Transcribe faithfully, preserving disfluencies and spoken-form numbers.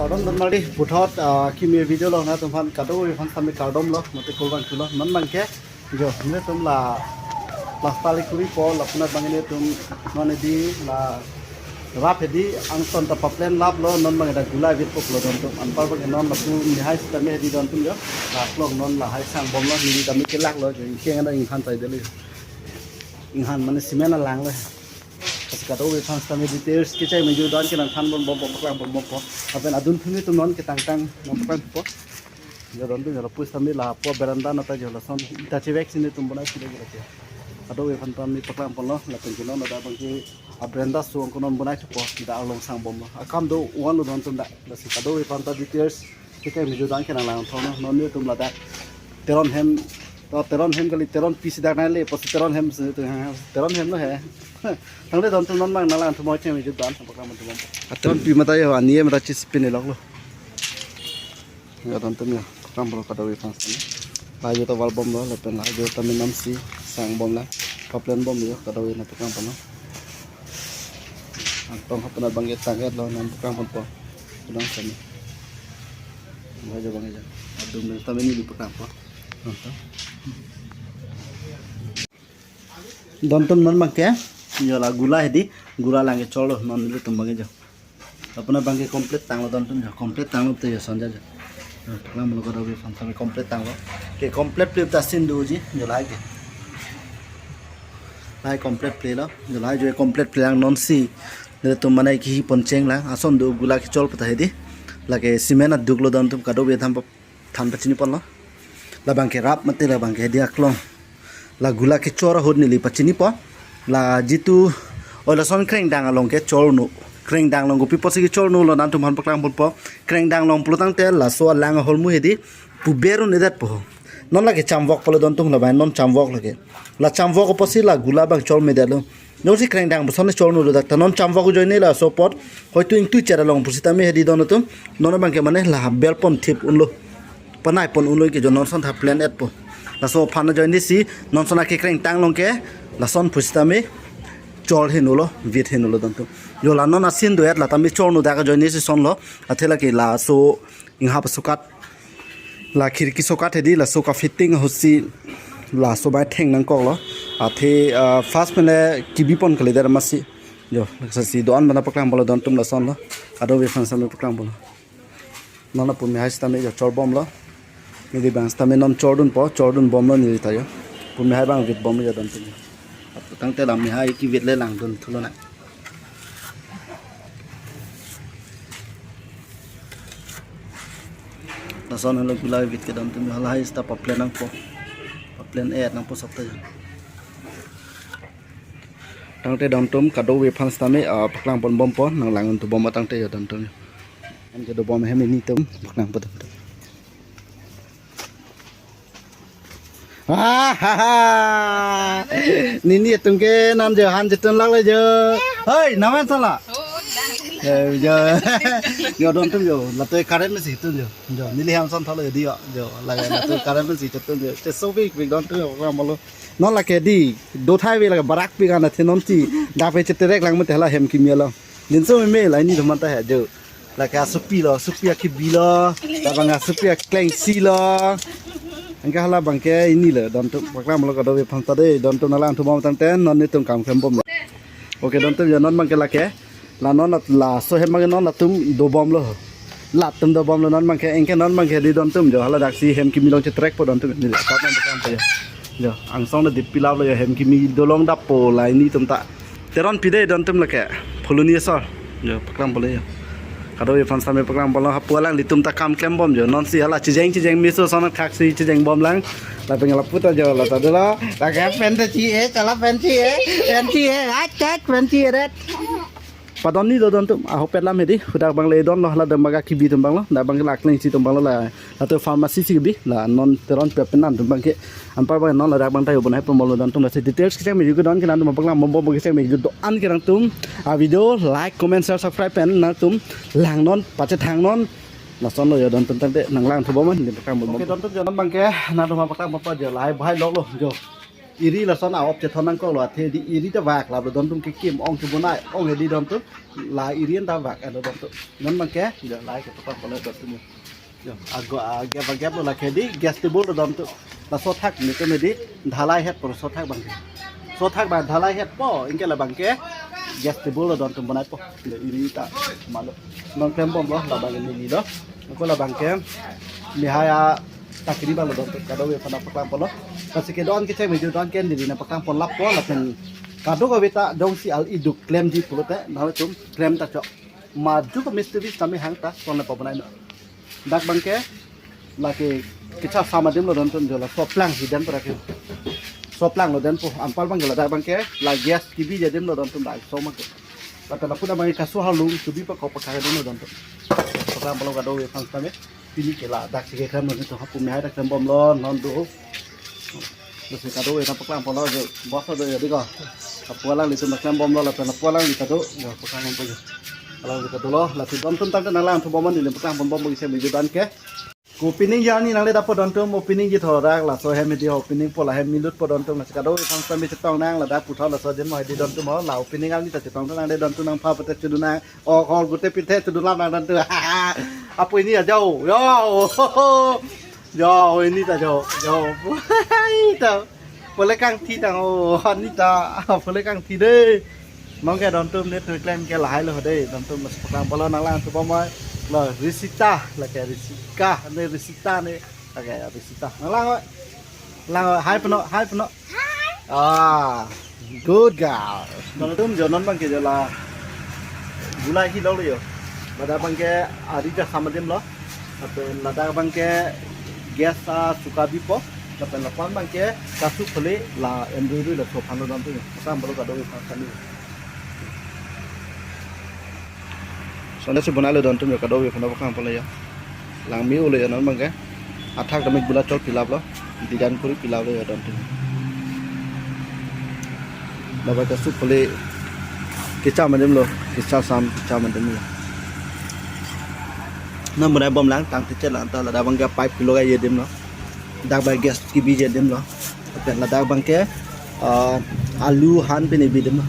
Kardom don mari puthot, ah, kimi video lo nangtumphan kadokave aphan sitame kardom lo, mate kurvangthu lo, non abangke jo, netum la plaster le kuripo, lapen abang netum non hedi la rap hedi, angton ta pa-plan lap lo, non abang dak gula vit pok lo dontum, anpar abang non lapu mehai sitame hedi dontum jo, la aklong non lahai sangbom lo, neli tame kelak lo jo, ingkeng ada inghan sai dele. Inghan mane cement alang lo. Kasi kadokave aphan sitame details kecheng meju don ke nangthan bom bom bom paklang bom bom po. Lapen adun thumi tum non ketang tang nangpaklangpo. Jo dontum jo lapu sitame lapu veranda nata jo lason ita chevek si netum bonai si lagi lagi. Kadokave aphan tame paklang ponlo, lapen ke non ada abang ke a veranda so angko non bonai thupo, dak along sangbom lo. Akam do-an lo dontum dak. Lasi kadokave aphan ta details kecheng meju don ke nanglang thon non netum ladak. Teron hem, to Teron hem kali, Teron pi si dak nai le, pusi Teron hem si tu, ha, Teron hem lo he. Tangte dontum non abang nanglang thumo cheng meju don paklang pontum. A Teron pi mata jo, ani mata chis pin lok lo. Jo dontum jo, paklang ponlo kadokave aphan sitame. Lahai jo ta val bom lo, lapen lahai jo tame namsi sangbom lo. Pa-plan bom jo, kadokave nangpaklang ponlo. Angtong hapon abang ke tangket lo, nangpaklang ponpo. Kudang sitame. Lahai jo abang jo. Adum tame neli paklang po. Dontum non abangke, jo la gula hedi, gula lang ke cholo, non nelitum abangke jo. Lapen abangke complete tanglo dontum jo, complete tanglo te jo sonja jo. Nangpaklanglo kadokave aphan sitame complete tanglo. Ke complete plate ta sin doji, jo lahai ke. Lahai complete plate lo, jo lahai jo complete plate lang non si. Nelitum mane kihi pon cheng lang, ason do gula kechol pata hedi. Lake cement aduk lo dontum kadokave aphan than pachini ponlo. Labang ke rap mate labang ke hedi aklong. La gula kechor ahut neli pachinipo. La jitu oi lason krengdang along ke chorno. Krengdang along kopi pusi kechorno lo nangtumphan paklang ponpo. Krengdang along pulo tangte laso alang ahormu hedi puber un-edetpo. Non lake chamvokpo lo dontum labang non chamvok lake. La chamvok pusi la gula abang chormedetlo. Jongsi krengdang puson chorno lo dak ta non chamvok ajoine laso apot. Hoitu ingtui chera long pusitame hedi dontum. Non abangke mane la bel pon thip unlo. Panai pon unlo ke jo non son tha plan etpo. Laso aphan ajoine si non son akekreng tang long ke lason pusitame chor heno lo, vit heno lo dontum. Jo la non asin do-et la tame chorno dak ajoine si son lo. Athe lake laso inghap sokat, la khirki sokat hedi laso ka fitting ahut si laso bai theng nangkok lo. Athe, ah, first mane kibi pon kalidet amatsi. Jo, lasi do-an abang paklang ponlo dontum lason lo. Kadokave aphan sitame paklang ponlo. Non lapu mehai sitame jo chor bom lo. Neli abang sitame non chor dunpo, chor dun bom lo neli ta jo. Pu mehai abang vit bom jo dontum. Tangte la mehai kevit le lang dun thulo na. Lason helo gula vit ke dontum halahai sita pa-plan nangpo. Pa-plan et nangpo sokta jo. Tangte dontum kadokave aphan sitame, ah, paklang pon bompo, nanglang un thu bom tangte jo dontum. An ke do bom hem nelitum paklang pon dontum. Ah, ha, ha. Nini atum ke non jo han chetun lak le jo. Hoi, naman sala. Eh, jo. Jo dontum jo. Lato current mesi tun jo. Jo, neli ham son thalo di jo. Jo, lake lato current mesi chetun jo. Te so big big dontum jo, paklang ponlo. Non lake di, do thai ve lake barak pi kan athe non ti, dak pe cheterek lang mate hala hem kimi lo. Din so me la nelitum anta he jo. Lake asopi lo, asopi akibi lo, labang asopi aklengsi lo. Anke hala abangke neli lo, dontum paklang ponlo kadokave aphan ta de, dontum nanglang thu bom tangte, non nelitum kam klem bom. Okay, dontum jo non abangke lake. La non la, laso hem abang non latum do bom lo. Latum do bom lo non abangke, anke non abangke di dontum jo hala daksi hem kimi along chetrekpo dontum neli. Kat non paklang po jo. Jo, angsong le dip pilap lo jo hem kimi do long dappo la nelitum ta. Teron pi de dontum lake. Phuloni asor. Jo, paklang ponlo jo. Kadokave aphan sitame paklang ponlo hapu alanglitum ta kam klem bom jo. Non si hala chijeng chijeng meso son khak si chijeng bom lang. Lapen lapu ta jo la ta dolo. Lake pen ta chi e, chala pen chi e. Pen chi e, ach ach pen chi e det. Padon ni do dontum, ahok pet lam hedi, hudak abang le don lo hala dam baga kibi atum abang lo, dak abang ke la aklengsi atum abang lo la, lato pharmacy si kibi, la non Teron pi pen nangtum abangke, anpar abang non ladak abang ta yo bonai pon bom lo dontum lasi details kecheng meju ke don ke nangtum paklang bom bom kecheng meju do-an ke nangtum, a video like, comment, share, subscribe pen nangtum, lang non, pachethang non, lason lo jo dontum tangte, nanglang thu bom an, di paklang bom bom. Okay, dontum jo non abangke, nangtum paklang bom bom jo, lahai bahai lok lo, jo. Iri lason a-op chethon nangkoklo, athe di iri ta vak, lap lo don atum kekim, ong kebonai, ong hedi don atum, la iri an ta vak, ado don atum. Non abangke, jo, la ke tokang polo don atum. Jo, ago, agap, agap lo lake di, gas table lo don atum. Laso thak, nelitum di, dhalai hetpo, laso thak abangke. Laso thak abang dhalai hetpo, anke labangke, gas table lo don atum bonaipo. Jo, iri ta, malo. Non klembomlo, labangke neli lo. Ako labangke, mihai a, takiri abang lo don atum, kadokave aphan nangpaklang polo. Lasi kedo-an kecheng video do-an ke neli nangpaklang pon lapo, lapen kadokave ta jongsi al iduk klemji pulote, nanglitum klem ta chok. Madu ko mistri sami hang ta, kong na pabonai no. Dak abangke, lake kechasam adim lo don atum jo, la soplang hidden pura ke. Soplang lo denpo, anpar abang jo la dak abangke, la gas kebiji adim lo don atum dak so abangke. Lapen lapu abangke kasu halung, subi pakok pakak adim lo don atum. Soplang polo kadokave aphan sami. Pini ke ladak si keklem lo nelitum, hapu mihai ta klembomlo, non do. Lasi kadokave nangpaklang polo jo, bos do jo di ko. Hapu alanglitum ta klembomlo, lapen hapu alangli ta do, jo, paklang pon jo. Alangli ta dolo, lasi don atum tangte nanglang thu bomnon neli paklang ponbom bo kecheng video do-an ke. Ko opening arni nangle dapo don atum, opening ji thor dak, laso hem hedi opening po, la hem milut po don atum, lasi kadokave aphan sami chetong nang, ladak puthot laso adim mo hedi don atum ho, la opening arni ta chetong nang de don atum, nangpha pute chudu nang. O, hor gute pithe chudu lam nang don atum. Apo ini ajo. Yo. Yo, ini ta jo. Yo. Ita. Pole kangthi tang o. Ani ta. Pole kangthi de. Mong ke don atum ne thu klem ke lahai lo de. Don atum mas paklang polo nanglang thu bomai. Lo risita, lake risika, ne risita ne. Lake risita. Nanglang o. Lang o. Hai peno, hai peno. Ah, good girl. Don atum jo non abangke jo la gulai hilo lo jo. Ladak abangke ari ta sam adim lo. Lapen ladak abangke gas a suka bipo. Lapen lapu-an abangke kasu phale la emrui rui laso aphan lo don atum jo. Sam bolo kadokave aphan sami. Sonde si bonai lo don atum jo, kadokave aphan nangpaklang polo jo. Langme-o lo jo non abangke. Athak tame gula chol pilap lo. Design kuri pilap lo jo don atum. Dabar kasu phale kecham adim lo, kechasam kecham adim lo. Nang bonai bomlang, tangte chelang ta ladak abangke pipe kilo ga ye adim lo. Dak abang gas kebiji adim lo. Lapen ladak abangke, ah, alu han pine bi adim lo.